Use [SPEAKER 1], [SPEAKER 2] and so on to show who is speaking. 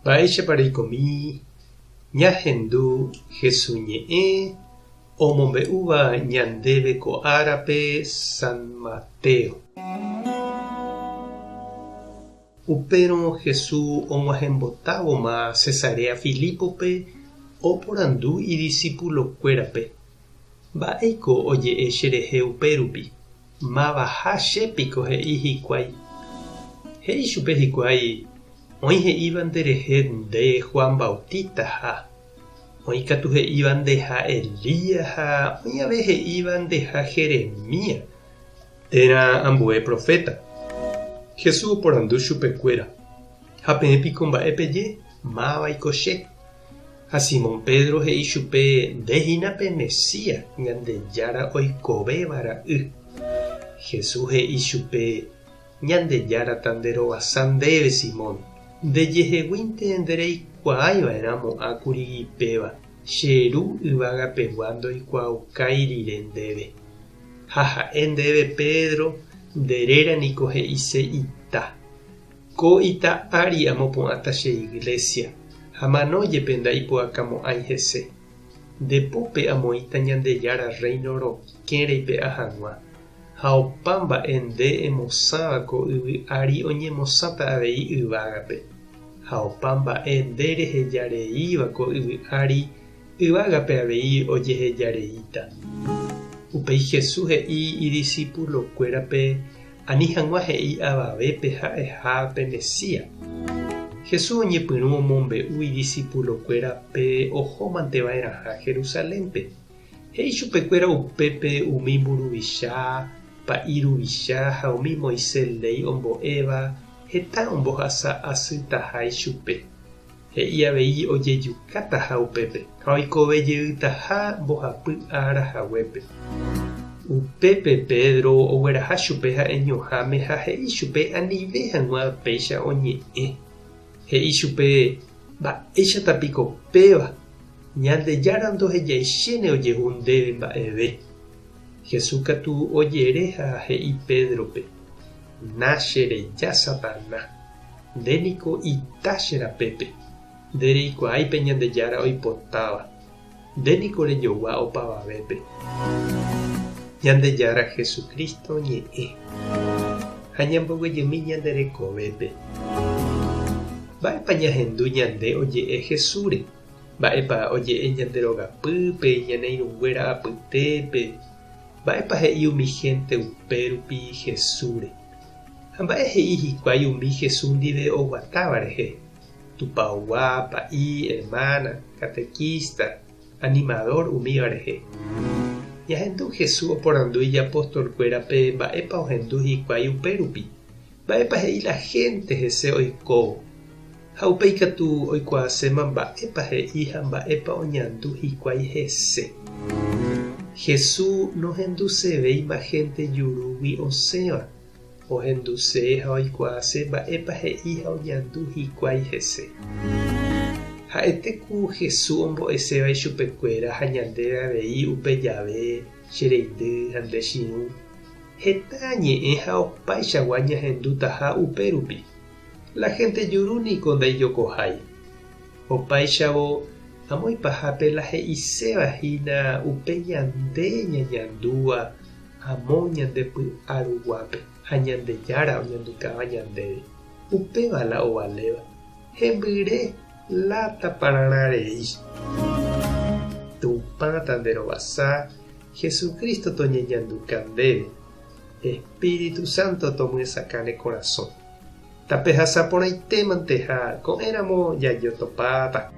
[SPEAKER 1] Mba'éichapa reikomi ñahendu Hesu ñe'ẽ omombe'úva ñandéve ko árape San Mateo. Upérõ Jesús og̃uahẽmbotávoma Cesarea Filípope oporandu idisipulokuérape, Mba'éiko oje'e cherehe upérupi? Mavaha che piko he'i hikuái? He'i chupe hikuái, Oĩ he'íva nderehe nde Juan Bautistaha, oĩ katu he'íva ndeha Elías ha oĩ ave he'íva ndeha Jeremías térã ambue proféta. Jesús oporandu chupekuéra, Ha peẽ piko mba'e peje, mávaiko che? Ha Simón Pedro he'i chupe, Nde hína pe Mesías, Ñandejára oikovéva ra'y. Jesús he'i chupe, Ñandejára tanderovasa ndéve, Simón. Ndejeheguínte ndereikuaái va'erã mo'ã kuri péva, che Ru yvagapegua ndoikuaaukái rire ndéve. Ha ha'e ndéve Pedro, nde réra niko he'ise ita. Ko ita ári amopu'ãta che iglésia, ha mano jepe nda'ipu'akamo'ãi hese. Nde pópe amoĩta Ñandejára Rréino rokẽ reipe'a hag̃ua, ha opa mba'e nde emosãva ko yvy ári oñemosãta avei yvágape, ha opa mba'e nde reheja reíva ko yvy ári yvágape avei ojeheja reíta. Upéi Jesús he'i idisipulokuérape ani hag̃ua he'i avavépe ha'eha pe Mesías. Jesús oñepyrũ omombe'u idisipulokuérape ohómante va'erãha Jerusalénpe. He'i chupekuéra upépe umi mburuvicha, pa'i ruvicha ha umi Moisés léi ombo'éva heta ombohasa asytaha ichupe. He'i avei ojejukátaha upépe ha oikove jeytaha mbohapy ára haguépe. Upépe Pedro ogueraha chupe ha'eñoháme ha he'i chupe anive hag̃ua péicha oñe'ẽ. He'i chupe, Mba'éichata piko péva? Ñandejára ndohejaichéne ojehu ndéve mba'eve. Jesús katu ojere ha he'i Pédrope, Na che reja Satana! Nde niko ita che rapépe, nde reikuaái pe Ñandejára oipotáva, nde niko rejogua opavavépe. Ñandejára Jesucristo ñe'ẽ ha ñamboguejymi ñande rekovépe. Mba'épa ñahendu ñande oje'e Jesúsre? Mba'épa oje'e ñande rogapýpe, ñane irũnguéra apytépe? Mba'épa he'i umi hénte upérupi Jesúsre? Ha mba'e he'i hikuái umi Jesús ndive oguatáva rehe, tupaogua, pa'i, hermana, catequista, animador umíva rehe? Ñahendu Jesús oporandu ijapostolkuérape mba'épa ohendu hikuái upérupi, mba'épa he'i la hénte hese oikóvo. Ha upéi katu oikuaaséma mba'épa he'i ha mba'épa oñandu hikuái hese. Jesús nohendusevéima hénte jurúgui osẽva, ohenduse ha oikuaase mba'épa he'i ha oñandu hikuái hese. Ha'ete ku Jesús ombo'eséva ichupekuéra ha ñandéve avei upe jave che reindy ha nde chirũ, heta ñe'ẽ ha opaichagua ñahendutaha upérupi. La hénte juru niko ndaijokohái. Opáichavo, amo ipahápe la he'iséva hína upe ñande ñañandúva amo ñande py'a ruguápe ha Ñandejára oñandukáva ñandéve. Upéva la ovaléva. Hembyre la tapararã rei. Tupã tanderovasa, Jesucristo toñeñanduka ndéve. Espíritu Santo tomyesakã ne korasõ. Tapehasa porãitémante ha ko'ẽramo jajotopáta.